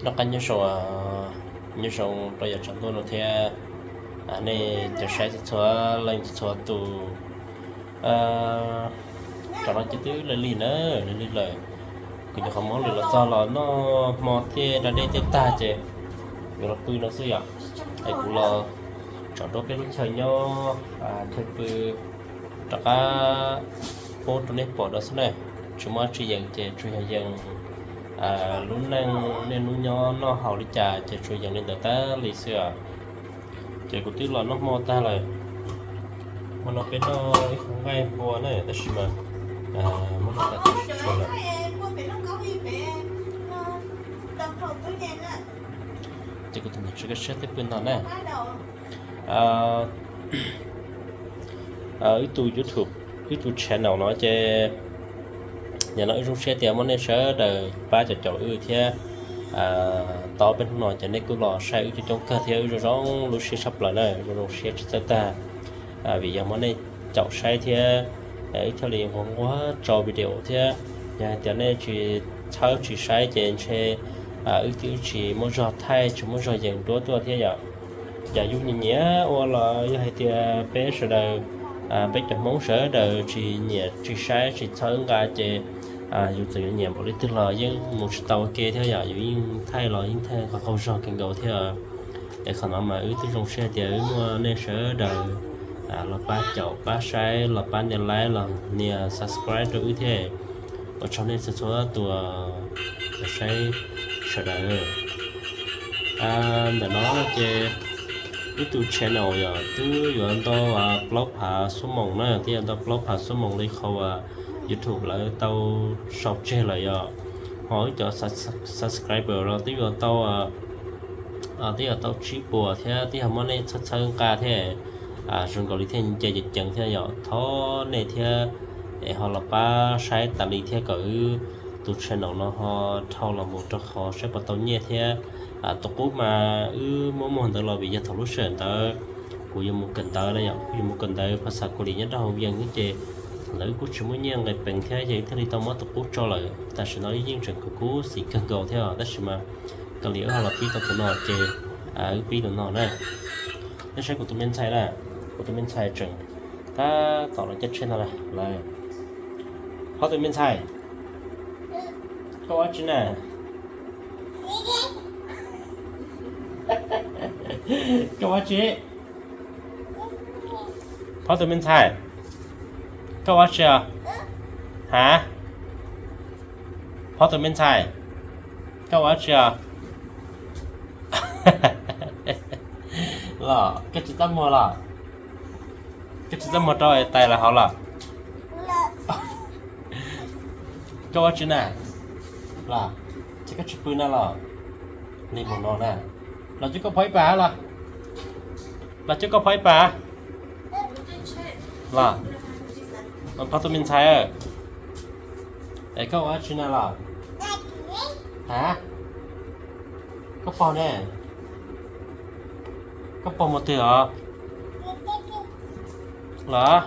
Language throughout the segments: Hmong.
Noj qab nyob zoo, nyob zoo rau yav tsaus ntuj no thiab nej cov saib txhua leej txhua tus. Tam no ces twb lig lig na, lig lig lawm. Kuv nyuam qhuav muab lwm los txog los noj hmo thiab da dej tej tag ces yuav los pw no xwb yom. Es kuv los tsom nrau peb lub chaw nyob, chaw pw rov qab pub rau nej pom dua xwb na. Tsis muaj dab tsi yees ces tsuas yog yees lub neej niaj hnub nyob noj haus li cas ces tsuas yees li ntawd tag li xwb. Ces kuv twb los noj hmo tag lawm. Hmo no peb noj ib qho nqaij npua na, tab sis mas muab noj tag tsis tshua lawm. Ces kuv tus niam tsis kaj siab twb pw no na. Wb tus YouTube, wb tus channel no ces nim no wb zoo siab tias muaj nej sawv daws pab caum caum wb thiab tau peb hnub no ces nej kuj los saib wb coob coob kawg thiab wb zoo zoo lub siab tshaj plaws na, zoo zoo siab tsis txawj tag. Vim yog muaj nej caum saib thiab wb thiaj li nquag nquag tso video thiab. Yog hais tias nej tsis txhawb tsis saib ces ntshe wb twb tsis muaj zog thaij tsis muaj zog yees duab tuaj thiab yom. Yog yus nyiam nyiam ua los yog hais tias peb sawv daws, peb cov Hmoob sawv daws tsis nyiam tsis saib tsis txhawb nqa ces yus txawm yuav nyiam npaum li twg los yeej mus tsis tau ua ke thiab yom, yus yeej thaij los yeej thaij qaug qaug zog kawg nkaus thiab. Es qhov no mas wb twb zoo siab hais tias wb muaj nej sawv daws los pab caum pab saib los pab nias like los nias subscribe rau wb thiab. Ua tsaug nej txhua txhua tus saib sawv daws. Ntawm no ces wb tus channel yog twb yuav ntau plaub phav xuab moos na, twb yuav ntau plaub phav xuab moos li qhov uas YouTube lawv tau sau tseg lawm yom. Ho wb cov subscriber los twb yuav tau, twb yuav tau tsib puas thiab twb yog muab nej txhawb txhawb nqa thiab zoo nkaus li thiaj nce ceev ceev thiab yom. Thov nej thiab es ho los pab saib tas li thiab kom wb tus channel no ho dhau los mus rau qhov saib puas tau nyiaj thiab. Tus qub mas wb muab muag ntawd los vim yog thaum lub sij hawm ntawd kuv yuav mus kawm ntawv na yom, kuv yuav mus kawm ntawv phas xas Kaus Lim nyob rau hauv Vias thiab ces thaum ntawd wb kuj tsis muaj nyiaj nqis peev thiab ces wb thiaj li tau muab tus qub tso lawm. Tam sim no wb yeej tseem khuv kub xim kawg nkaus thiab tab sis mas Kaus Lim wb ho los pib tau tus no ces wb pib tus no na. Nej saib kuv tus me ntxhais na, kuv tus me ntxhais tseem tab tom los caij tsheb no lawm. Phob tus me ntxhais, koj ua dab tsi na? Koj ua dab tsi? Phob tus me ntxhais, koj ua dab tsi os? Ha? Phob tus me ntxhais, koj ua dab tsi os? Los koj tsis txaj muag los? Koj tsis txaj muag rau tais lawv hauv los? Koj ua dab tsi na? Los ces koj tsis pw na los? Li mus no na. Los coj koj phob ib pas los. Los coj koj phob ib pas los. Phob tus me ntxhais, es koj ua dab tsi na los? Ha? Koj pog ne? Koj pog mus twg os? Los,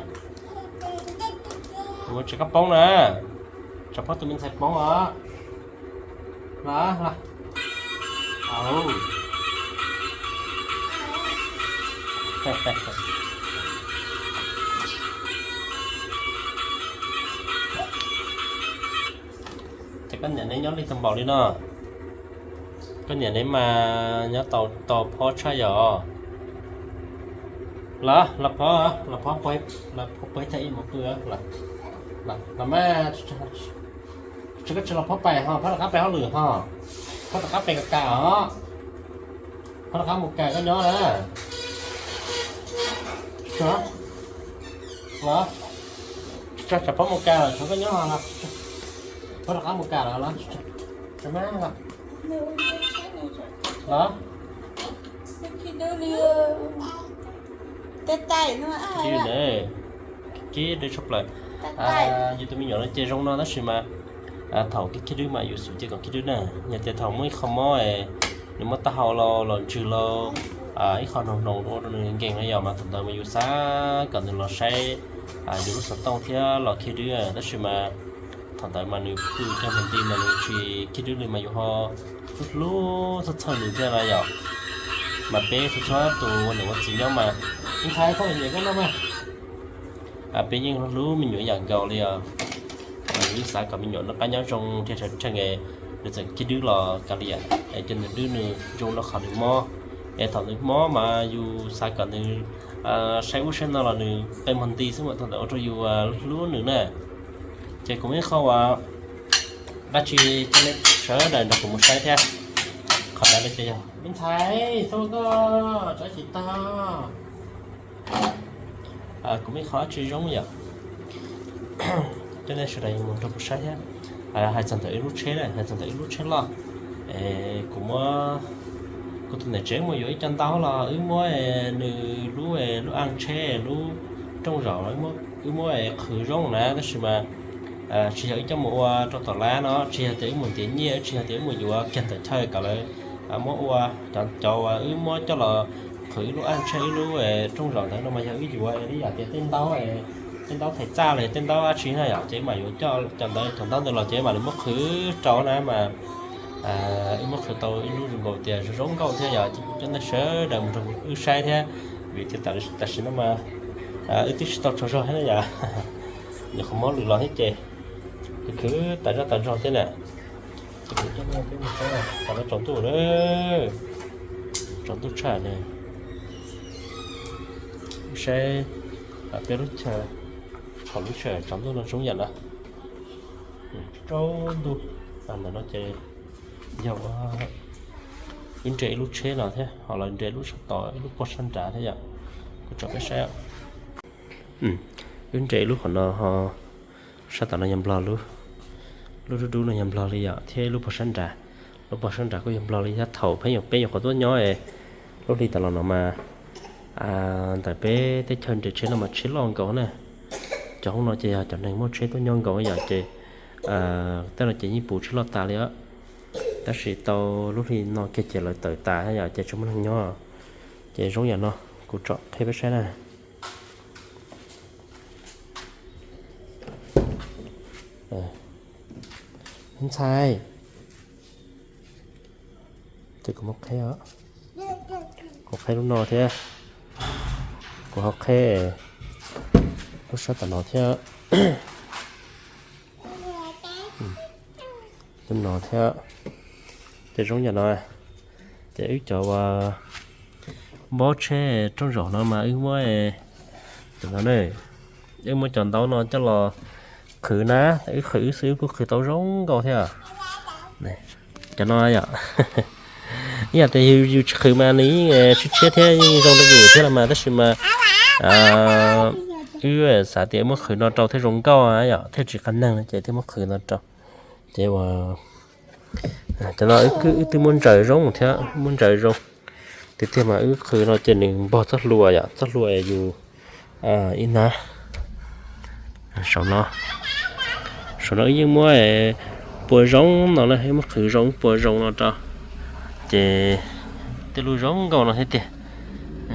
mus tsev koj poob na. Tsam phob tus me ntxhais poob os. Los, los. Ces koj niam neb nyob lig tag npaum li no. Koj niam neb mas nyob tau tau phob tshaj yom. Los, los phob, los phob, los phob pog ib tag ib mus pw. Los mas, tsis koj tsis los phob pais ho, phob rov qab pais hauj lwm ho. Phob rov qab pais kas kas os. Phob rov qab mus kas koj nyob na. Los, tsam phob mus kas lawm tsam koj nyob ho los. Phob rov qab mus kas lawm los. Los, kib dawb tshaj plaws. Yus tus me nyuam no ces zoo no tab sis mas thaum kib kib dwb mas yus xub ces kom kib dwb na. Yog tias thaum muaj ib qho mob, nws muab taub hau los los ntsws los ib qho hnoos hnoos ua rau nws nkees no yog mas thaum ntawd mas yus xav kom nws los saib yus lub xov tooj thiab los kib dwb, tab sis mas Thaum ntawd mas nws pw cov mus nti mas nws tsis khib dwb li mas yus ho hlub hlub txhawj txhawj nws thiab na yom. Mas peb txhua txhua tus ua niam ua txiv nyob mas, me ntxhais txhob niam koj no mas, peb yeej hlub hlub me nyuam yam nkaus li os. Mas yus xav kom me nyuam noj qab nyob zoo thiab, tseem nws txawm khib dwb los kav liam, es cia nws dwb nws zoo rau qhov nws mob. Es thaum nws mob mas yus xav kom nws saib ub saib no los nws qe mus nti xwb mas thaum ntawd ua rau yus hlub nws na. Ces kuv muaj ib qho uas dab tsi coj nej sawv daws nrog kuv mus saib thiab. Qhov ntawd ces yog me ntxhais txhob koj tsav tsis tag. Kuv muaj ib qho dab tsi zoo yom, coj nej sawv daws mus nrog kuv saib thiab. Hais txog ntawm ib lub tsheb na, hais txog ntawm ib lub tsheb loj, kuv muab, kuv tus niam tsev muab yuav ib co ntaub los wb muab nws lub, lub aj tsheb lub rooj zaum wb muab qhwv zoo na, tab sis mas tsis yog wb coj mus ua rau tom lab no, tsis yog tias wb mus ntiav nyiaj, tsis yog tias wb mus yuav kiag ntawm chaw kom lawv muab ua. Cov, cov uas wb muab coj los qhwv ib lub aj tsheb ib lub rooj zaum ntawd no mas yog wb yuav li yam tias tej ntaub, tej ntaub thaiv txaj los tej ntaub dab tsi na yom, ces wb mam yuav coj cov ntawd, cov ntaub ntawd los ces wb mam li muab qhwv rau na mas wb muab qhwv tau ib lub zoo nkaus tias zoo nkauj thiab yom, ces kuv coj nej sawv daws mus nrog wb saib thiab, vim tias tam sim no mas wb twb tsis tau tsaug zog thiab na yom, nyuam qhuav muab lwm los thiab ces khwv khwv tas zaj tas zog thiab na. Ces kuv coj nej peb mus saib, tam no tsaus ntuj lawm, tsaus ntuj tshaj na. Saib peb lub chaw, thaum lub sij hawm tsaus ntuj no zoo yam no, tsaus ntuj. Ntawm no ces yog wb nres ib lub tsheb no thiab ho los nres lub sab tod ib lub puag sab nrad thiab yom. Kuv tso peb saib. Wb nres ib lub qhov no ho, sab tom no yog Nplog lub, lub dub dub no yog Nplog li yom, thiab lub puag sab nrad, lub puag sab nrad kuj yog Nplog li thiab. Thaum peb nyuam, peb nyuam qhuav tuaj nyob lub hli tas los no mas ntawm peb teb chaws nres tsheb no mas tsheb loj nkaus na. Cov hoob no ces yog cov neeg muaj tsheb tuaj nyob nkaus yom, ces tej no ces yeej puv tsheb loj tas li os. Tab sis tau lub hli no kiag ces lawv tawm tas yom, ces tsis muaj neeg nyob. Ces zoo yam no, kuv tsom qhia peb saib na. Ntxhais, ces kuv muab qheb, kuv qheb lub no thiab, kuv ho qheb lub sab tom no thiab, lub no thiab. Ces zoo yam no, ces wb cov uas npob tsheb rooj zaum no mas wb muab, cov no ne, wb muab cov ntaub no coj los qhwv na, wb qhwv wb xwb wb kuj qhwv tau zoo nkauj thiab. Cov no yom, ib yam tias yus tsis qhwv mas nws yeej tshiab tshiab thiab yeej zoo rau yus thiab los mas, tab sis mas wb xav tias muab qhwv no rau thiaj zoo nkauj yom, thiaj tsis qab neeg no ces thiaj muab qhwv no rau. Ces uas cov no wb twb muab ntsaws zoo thiab, muab ntsaws zoo tiag tiag mas wb qhwv no ces nws npog txoj hlua yom, txoj hlua yus ib hnab. Saum no, saum no wb yeej muab pua zoo no na, wb muab qhwv zoo pua zoo no rau, ces tej lub zoo nkauj no thiab tiag.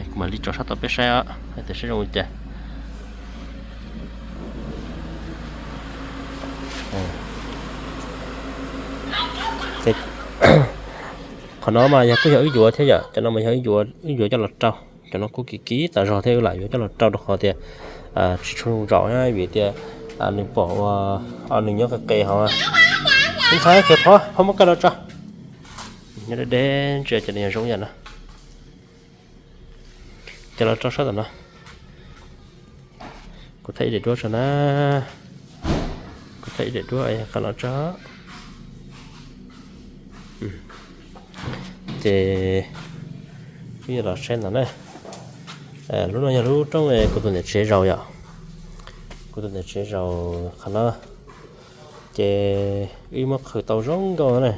Kuv mam li tso sab tom peb saib os, hais tias saib zoo li cas. Qhov no mas yog kuj yog wb yuav thiab yom, cov no mas yog wb yuav, wb yuav coj los rau. Cov no kuj kim kim tas zog thiab, wb lam yuav coj los rau rau qhov tias tsis tshua zoo zaum na, vim tias nws pom ua, nws nyob qis qis hov. Ntxhais, khiav phob, phob muab kaw los tso. Nyob deb deb ntsia cov no yog zoo yam no. Coj los rau sab tom no. Kuv thaij ib daim duab tso na. Kuv thaij ib daim duab qhov no tso. Ces wb yuav los saib ntawd na. Lub no yog lub rooj kuv tus niam tsev zaum yom. Kuv tus niam tsev zaum qhov no. Ces wb muab qhwv tau zoo nkauj na.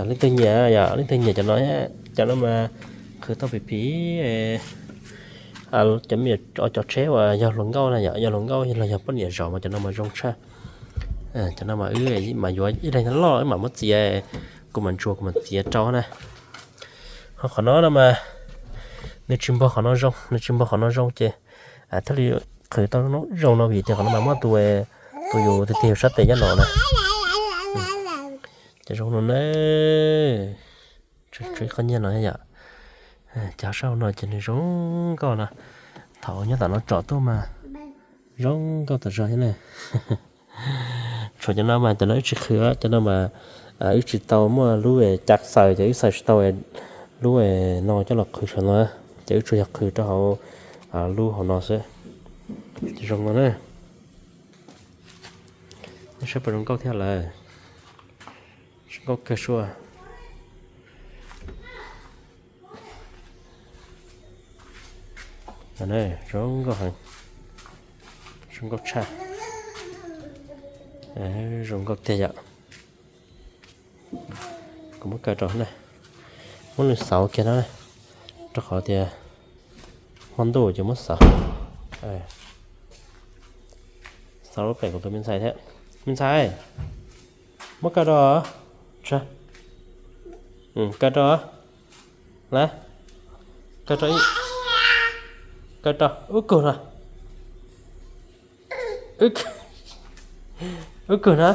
Leej twg nyiam yom, leej twg nyiam cov no, cov no mas qhwv tau phim phim. Cov me nyuam, cov tsheb uas yog hluas nkauj na yom, yog hluas nkauj los yog poj niam zaum mas cov no mas zoo tshaj. Cov no mas wb mam yuav ib daim loj wb mam muab txiav, kuv mam ntsuas kuv mam txiav rau na. Ho qhov no no mas nws tsis npog qhov no zoo, nws tsis npog qhov no zoo ces thiaj li qhwv tau zoo no vim tias qhov no mas muaj tus Tus yus tiag tiag sab tes nyob no na. Ces zoo no na. Tshuav ib qho nyiaj no yom. Ces sab hauv no ces nws zoo nkauj no. Thaum nyob tom no tsom tuaj mas zoo nkauj tas zog thiab na. Tshuav cov no mas cov no wb tsis qhwv, cov no mas wb tsis tau muaj lub cav xaws ces wb xaws tsis tau lub no coj los qhwv saum no, ces wb tsuas yog qhwv rau hauv lub hauv no xwb. Ces zoo no na. Nej saib puas zoo nkauj thiab lawm? Zoo nkauj kawg sua. Zoo nkauj heev, zoo nkauj tshaj, zoo nkauj tiag yom. Kuv muab kaw rau na, muab nws xauv kiag no, rau qhov tias hmo ntuj ces muab xauv. Xauv lub pem kuv tus me ntxhais thiab. Me ntxhais, muab kaw rau, kaw rau, la, kaw rau, kaw rau, ub kug no, ub kug no,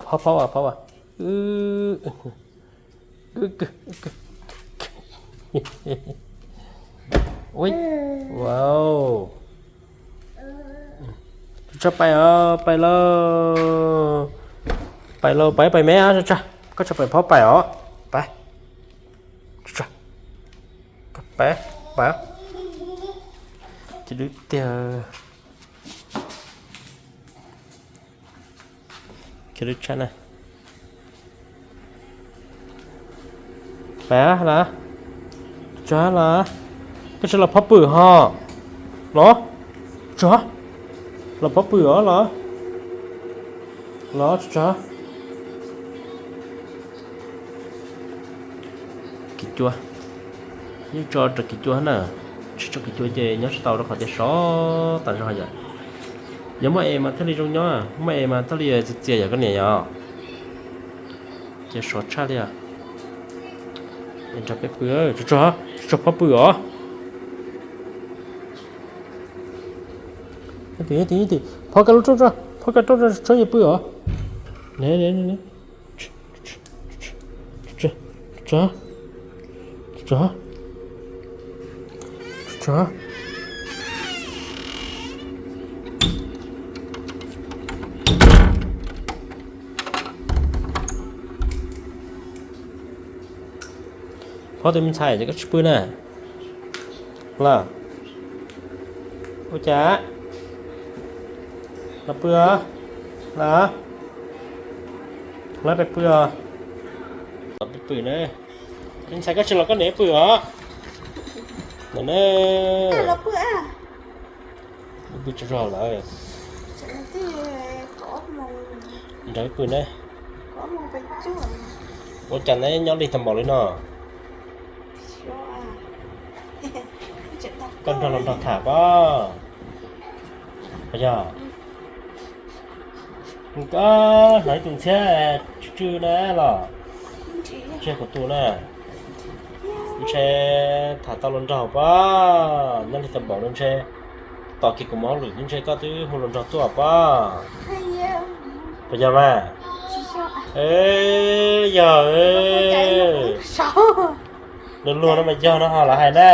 phob phob as, phob as. Ua, tso pais os, pais lauj, pais lauj, pais pais me os, tso, koj tso pais phob pais os, pais, tso, pais, pais, ces dub tiag. Kiag lub tshab na. Pab los, tso los, koj tsis los phob pw ho los, tso, los phob pw os los, los tso. Kiv cua, yeej tso rau kiv cua na, tsis tso kiv cua ces nyob tsis tau rau qhov tias sov tas zog yom. Yog muaj es mas thiaj li zoo nyob, muaj es mas thiaj li txias txias yom koj niam yom. Ces sov tshaj li os. Nrog peb pw, tso, tso phob pw os. Phob ka lub rooj, phob ka rooj tso, tso pw os. Phob tus me ntxhais ces koj tsis pw na. Los, ua cas los pw os, los, los peb pw os. Los peb pw na. Me ntxhais koj tsis los koj niam pw os. No na. Pw tsaug zog lawm. Nrog peb pw na. Ua cas neb nyob lig tag npaum li no? Koj nrog los nrog tham pob. Yog, koj hnov ib tus ntxhiab tsw tsw na los? Tsis yog kuv tus na. Ntshe tham tau los nrog pob, nyob lig tag npaum no ntshe tos kiag kuv mus hauj lwm ntshe koj twb hu los nrog tuaj pob. Puas yog mas? Yog, luag luag no mas yog no ho lawv hais na.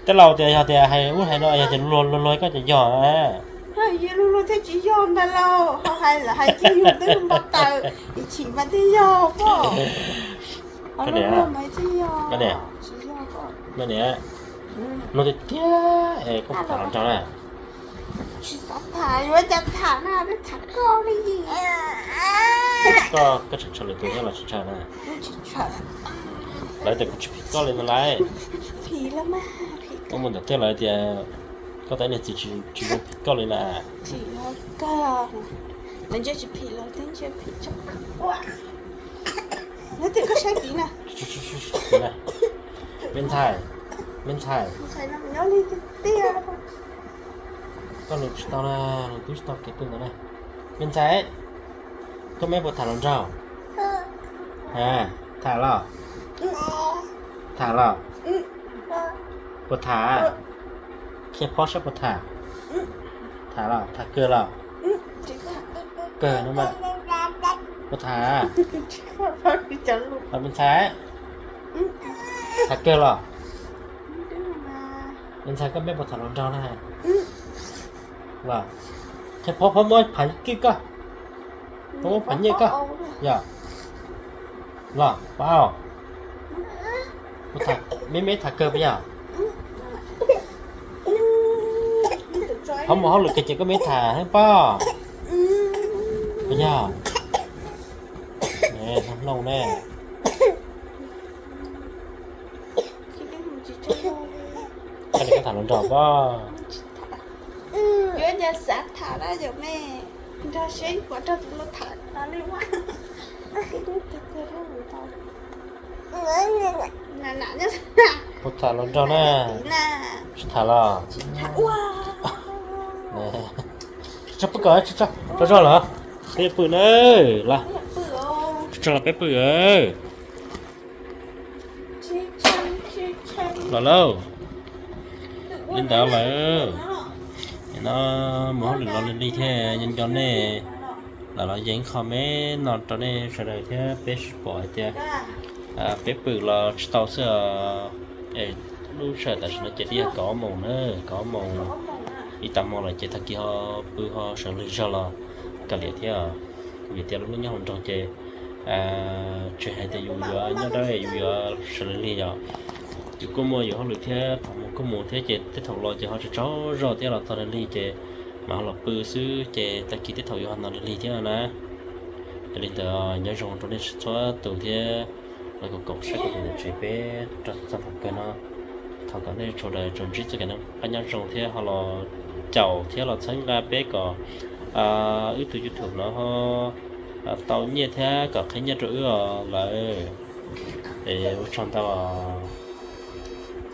Tej laus tias yog tias hais ub hais no yog tias luag luag luag koj ces yog. Luag luag thiaj tsis yog ntag lauj, ho hais lawv hais tias yus twb npau taws, chim mas thiaj yog pob. Luag luag mas thiaj yog. Niam, luag tiag tiag es koj puas tham los nrog na? Tsis xav tham, yuav cas tham na, twb tham koj li. Koj, koj tseem ntshaw lwm tus thiab los tsis ntshaw na? Lawv tias kuv tsis phim koj li no lauj. Koj mus ntawm tej lawv tias koj tab niag txiv tsis zoo phim koj li na. Me ntxhais, me ntxhais, koj lus tsis tau na, lus twb tsis tau kev pw ntawd na. Me ntxhais, koj meb puas tham los nraug? Tham los? Tham los? Puas tham? Qhia phob saib puas tham. Tham los? Tham kawg los? Kawg no mas. Puas tham? Los me ntxhais, tham kawg los? Me ntxhais, koj mej puas tham hluas nraug na? Los, qhia phob, phob muab phav kij koj, phob muab phav nyiaj koj. Yog los pab? Me me tham kawg puas yog? Phob mus hauj lwm kawg ces koj me tham thiab pab. Puas yog? Mloog ne. Koj tham hluas nraug pab. Yuav cia xav tham na yom me, nrog seb puas nrog tus lus tham no li mas. Puas tham hluas nraug na? Tsis tham los? Tso peb kom, tso zog lawm, peb pw na. Los, tso los peb pw. Los lauj, li ntawd lawm. No mus hauj lwm los lig lig thiab, nco nco nej los los yees qho me no rau nej sawv daws thiab peb sib pom hais tias peb pw los tsis tau xwb. Es lub sij hawm tam sim no ces twb yog kaum ob moos na, kaum ob moos ib tag hmo lawm ces tag kis ho pw ho sawv lig zog los kav liam thiab. Vim tias lub hnub nyob hauv nroog ces tsis hais tias yus yuav nyob dawb yus yuav sawv lig lig yom, yus kuj muaj yus hauj lwm thiab, thaum mus kuj mus thiab ces tej thaum los ces ho tsaug tsaug zog thiab los txog lig lig ces mam ho los pw xwb ces tag kis tej thaum yuav ho hnov lig lig thiab na. Yog li ntawd nyob zoo rau nej txhua tus thiab, los kom koom saib kuv tus tsev peb rau txog thaum kawg no. Thov kom nej sawv daws tsuas ntsib txoj kev noj qab nyob zoo thiab ho los caum thiab los txhawb nqa peb kom wb tus YouTube no ho tau nyiaj thiab kom qhia nyiaj rau wb os lawm. Es ua tsaug ntau os.